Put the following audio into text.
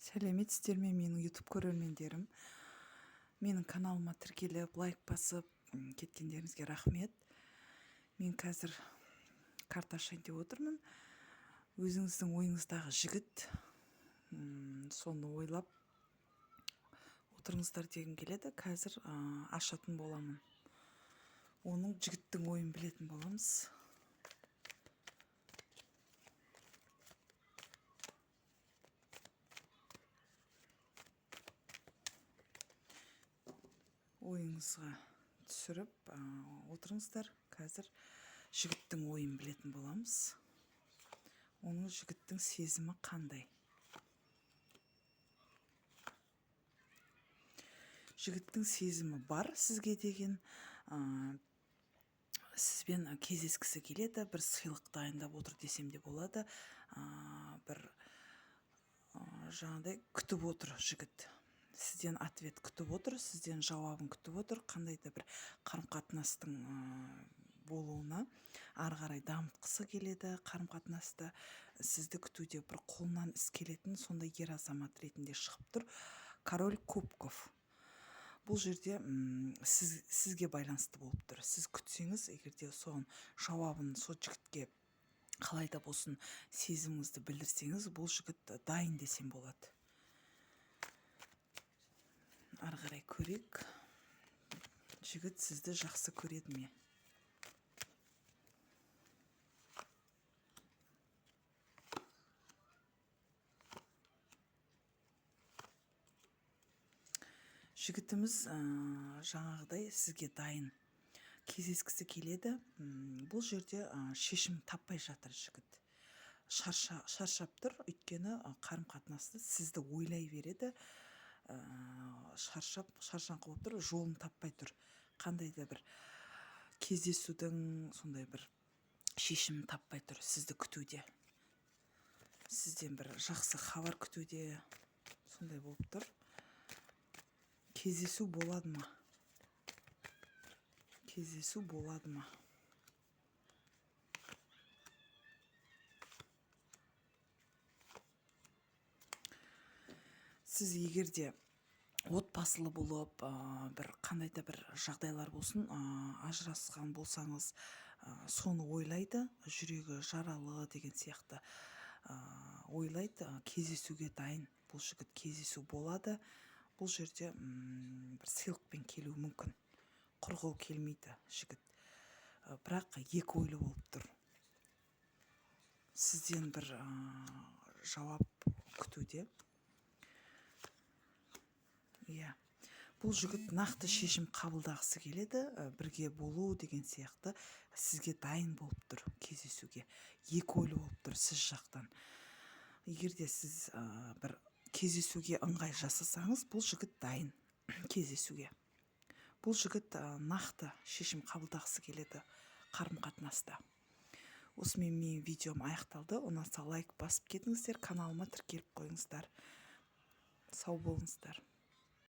Сәлеметсіздер ме, менің YouTube көрермендерім? Менің каналыма тіркеліп, лайк басып кеткендеріңізге рахмет. Мен қазір карта ашайын деп отырмын. Өзіңіздің ойыңыздағы жігіт, соны ойлап отырыңыздар дегім келеді. Қазір ашатын боламын. Оның жігіттің ойын білетін боламыз. Ойыңызға түсіріп отырыңыздар. Қазір жігіттің ойын білетін боламыз. Оның жігіттің сезімі қандай? Жігіттің сезімі бар сізге деген, сізбен кездескісі келеді, бір сыйлық дайындап отыр десем де болады. Бір жаңағыдай күтіп отыр жігіт. Сізден ответ күтіп отыр, сізден жауабын күтіп отыр, қандай да бір қарым-қатынастың болуына ары қарай дамытқысы келеді. Қарым-қатынасты сізді күтуде бір қолынан іс келетін сондай ер азамат ретінде шығып тұр. Король кубков. Бұл жерде сізге байланысты болып тұр. Сіз күтсеңіз, егер де соның жауабын сол жігітке қалай да болсын сезіміңізді білдірсеңіз, бұл жігіт дайын десем болады. Ары қарай көрейік. Жігіт сізді жақсы көреді ме? Жігітіміз жаңағыдай сізге дайын, кездескісі келеді. Бұл жерде шешім таппай жатыр жігіт. Шаршап тұр, өйткені қарым-қатынасты сізді ойлай береді. Шаршаңқы болып тұр, жолын таппай тұр. Қандай да бір кездесудің сондай бір шешімін таппай тұр, сізді күтуде. Сізден бір жақсы хабар күтуде, сондай болып тұр. Кездесу болады ма? Кездесу болады ма? Сіз егер де отбасылы болып, бір қандай да бір жағдайлар болсын, ажырасқан болсаңыз, соны ойлайды, жүрегі жаралы деген сияқты, ойлайды, кездесуге дайын. Бұл жігіт кездесу болады. Бұл жерде бір сыйлықпен келуі мүмкін. Құр қол келмейді жігіт. Бірақ екі ойлы болып тұр. Сізден бір жауап күтуде. Иә. Бұл жігіт нақты шешім қабылдағысы келеді, бірге болу деген сияқты сізге дайын болып тұр кездесуге. Екі ойлы болып тұр сіз жақтан. Егер де сіз бір кездесуге ыңғай жасасаңыз, бұл жігіт дайын кездесуге. Бұл жігіт нақты шешім қабылдағысы келеді қарым-қатынаста. Осымен менің видеом аяқталды. Ұнаса лайк басып кетіңіздер, каналыма тіркеліп қойыңыздар. Сау болыңыздар.